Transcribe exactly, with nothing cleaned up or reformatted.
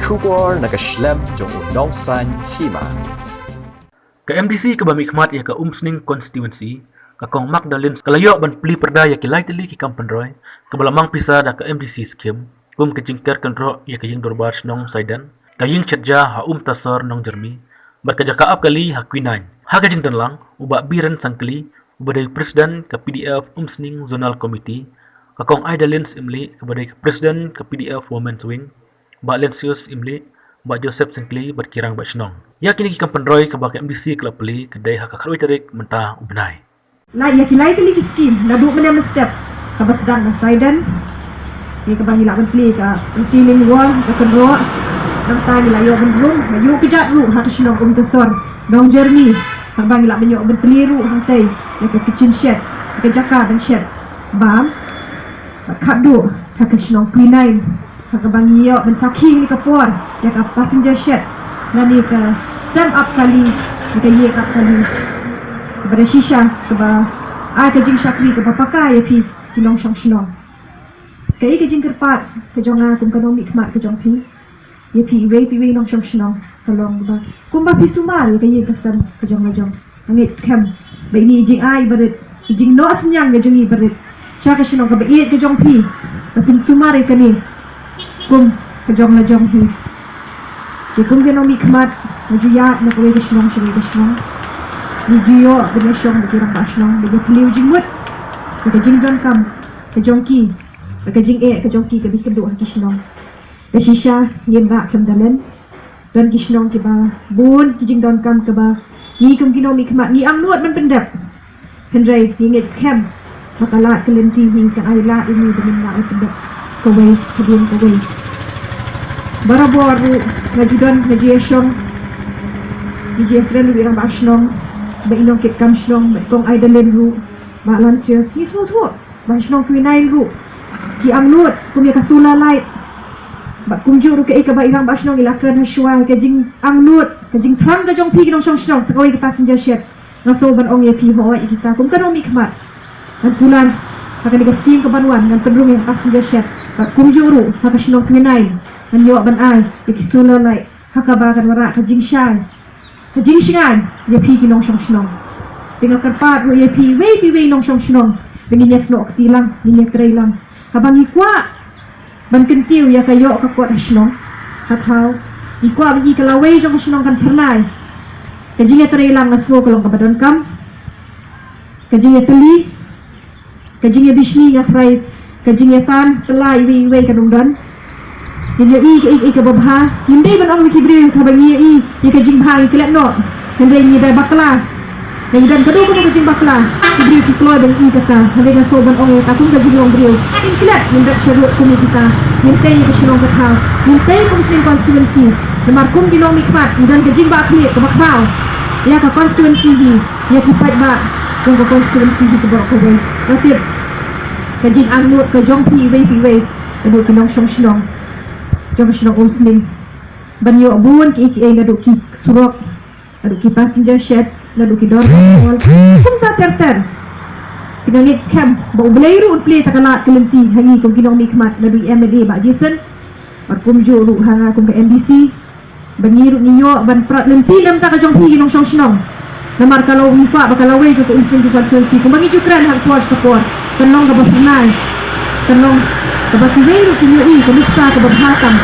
Khubor na ka shlem jong u nongsan hima. Ka M D C kaba mihkhmat ïa ka Umsning constituency, ka Kong Magdalene, ka la ïoh ban plie pyrda ïa ki lai tylli ki kam pynroi kaba la mang pisa da ka M D C scheme, kum ka jingker kynroh ïa ka ïing dorbar shnong Saiden, ka ïing shet ja ha Umtasor Nongjermi, bad ka jaka ap kali ha Quinine. Ha ka jingdon lang, u Bah Biren Sangkli, uba dei president ka P D F Umsning Zonal Committee, ka Kong Idalin Syiemlieh, kaba dei ka president ka P D F Women's Wing, Bah Lencius Syiemlieh, Bah Joseph Sangkli, bad ki rangbah shnong. Ïa kine ki kam pynroi kaba ka M D C ka la plie, ka dei ha ka khatwei tarik mynta u bnai. Lait ïa ki lai tylli ki skim, naduh mynne mynstep, kaba sdang na Saiden, ïa kaba ngi lah ban plie ka retaining wall, ka kynroh, nangta ngi la ïoh ban rung, la ïoh kjat ruh ha ka shnong Umtasor Nongjermi, ha kaba ngi lah ban ïoh ban plie ruh hangtei ïa ka kitchen shed, ïa ka jaka ban shet bam, bad khatduh ha ka shnong Quinine, ha kaba ngi ïoh ban sakhi ha kane ka por ïa ka passenger shed, lane ka sem ap kali, ïa ka ïing ap kali, kaba da shisha kaba ai ka jingshakri kaba paka ïa phi ki nongshong shnong. Kaei ka jingkyrpad ka jong nga kum ka nongmihkhmat ka jong phi ïa phi iwei pa iwei nongshong shnong, ka long ba kumba phi sumar ïa ka ïing ka sem ka jong lajong, nga ngeit skhem ba ine i jingai barit, i jingnoh synñiang ka jong i barit sha ka shnong kaba ïeit ka jong phi, ba phin sumar ïa kane kum ka jong lajong hi. Te kum ka nongmihkhmat, nga ju ïaid na kawei ka shnong sha kawei ka shnong, nga ju ïoh ban ïashong bad ki rangbah shnong, bad ïa phi leh u jingmut ïa ka jingdonkam ka jong ki, bad ka jingeh ka jong ki kaba kynduh ha ki shnong. Ka shisha ngim rah khlem da len. Don ki shnong kiba bun ki jingdonkam kaba ngi kum ki nongmihkhmat ngi angnud ban pyndep. Hynrei ngi ngeit skhem ba ka lad ka lynti hi kan ai lad ïa ngi ban ym lah ban pyndep kawei hadien kawei. Barabor ruh nga ju don, nga ju ïashong, nga ju ïakren ruh ïa i rangbah shnong bad i nongkitkam shnong bad Kong Idalin ruh, Bah Lencius, ngi sngewthuh ba ha shnong Quinine ruh ki angnud kum ïa ka solar light. Bad kumjuh ruh kaei kaba i rangbah shnong i la kren ha shuwa, ka jingangnud, ka jingthrang ka jong phi ki nongshong shnong sa kawei ka passenger shed. Nga sngew ban ong ïa phi, hooid, ïa kita kum ka nongmihkhmat ngan kular ha kane ka skim kaban wan, ngan pynrung ïa ka passenger shed. Bad kumjuh ruh ha ka shnong Quinine ngan ïoh ban ai ïa ki solar light, ha kaba kan wanrah ka jingshai, ka jingshngaiñ ïa phi ki nongshong shnong. Te nga kyrpad ruh ïa phi iwei pa iwei nongshong shnong ba ngin ïasnoh kti lang, ngin ïatrei lang. Haba ngi kwah ban kyntiew ïa ka ïoh ka kot ha shnong, ha thaw, ngi kwah ba ngi ka lawei jong ka shnong kan phyrnai. Ka jingïatrei lang nga sngew ka long kaba donkam. Ka jingïatylli, ka jingïabishni, nga khreh, ka jingïatan tyllai iwei iwei kan ym don. Ngin ïohi kaei kaei kaba bha. Ngim dei ban ong na ki briew haba ngi ïohi ïa ka jingbha ngi klet noh, hynrei ngi dei bakla. Ngi don kano kano ka jingbakla, ki briew ki kloi ban ïohi kata. Hynrei nga sngew ban ong ïa kata kum ka jinglong briew, ngin klet, ngin ret sha rud kum ïa kita. Ngin tei ïa ka shnong ka thaw, ngin tei kum Umsning constituency. Namar kum ki nongmihkhmat ngi don ka jingbakla kaba khlaw ïa ka constituency hi, ïa ki paidbah jong ka constituency hi kaba kawei. Nga tip ka jingangnud ka jong phi iwei pa iwei, naduh ki nongshong shnong jong ka shnong Umsning, ban ïoh bun kiei kiei, naduh ki surok, naduh ki passenger shed, naduh ki dorbar hall, kumta ter ter. Te nga ngeit skhem ba U Blei ruh un plie ïa ka lad ka lynti ha ngi kum ki nongmihkhmat, naduh i M L A Bah Jason, bad kumjuh ruh ha nga kum ka M D C, ba ngi ruh ngi ïoh ban prat lynti na ka bynta ka jong phi ki nongshong shnong. Namar ka long, ngi kwah ba ka lawei jong ka Umsning constituency, kumba ngi ju kren ha ka por sha ka por, kan long kaba phyrnai, kan long kaba kiwei ruh kin ïohi ka nuksa kaba bha tam.